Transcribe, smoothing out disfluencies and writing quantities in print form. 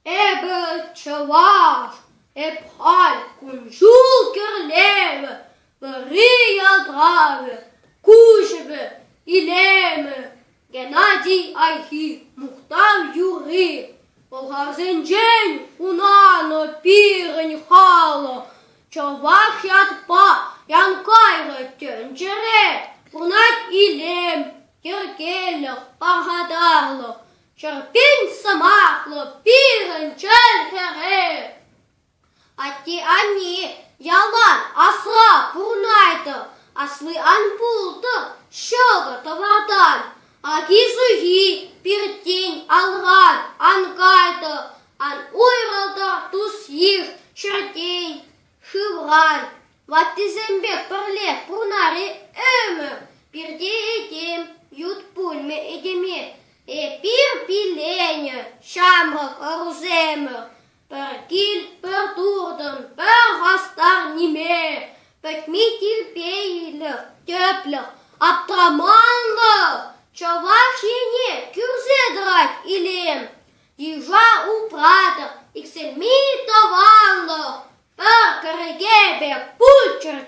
Эпӗ чӑваш, эп халь кун-ҫул кӗрлевӗ, вӗри ялтравӗ, куҫӑвӗ, илемӗ. Геннадий Айхи мухтав юрри пӑлхарсенчен хунанӑ пирӗн халӑх чӑваш ятпа янкайрӗ тӗнчере пурӑнать илем, йӗркелӗх, пархатарлӑх, Ҫӗрпин сӑмахлӑ пирӗн чӗлхере. Атте-анне ялан асра пурӑнайтӑр, асли ан пултӑр ҫӑкӑр тӑвартан. Аки-сухи пиртен алран ан кайтӑр, ан уйрӑлтӑр тус-йыш ҫӗртен, шывран. Ваттисемпе пӗрле пурӑнар-и ӗмӗр, пирте этем, ют пулмӗ этеме. Эпир пиленӗ ҫамрӑк ӑрусемӗр, пӗр кил, пӗр туртӑм, пӗр хастар ниме, пӗтми тирпейлӗх, тӗплӗх, аптраманлӑх Чӑваш Ене кӳрсе тӑрать илем. Йыша упратӑр иксӗлми тӑванлӑх, пӗр кӗреке пек пулччӑр.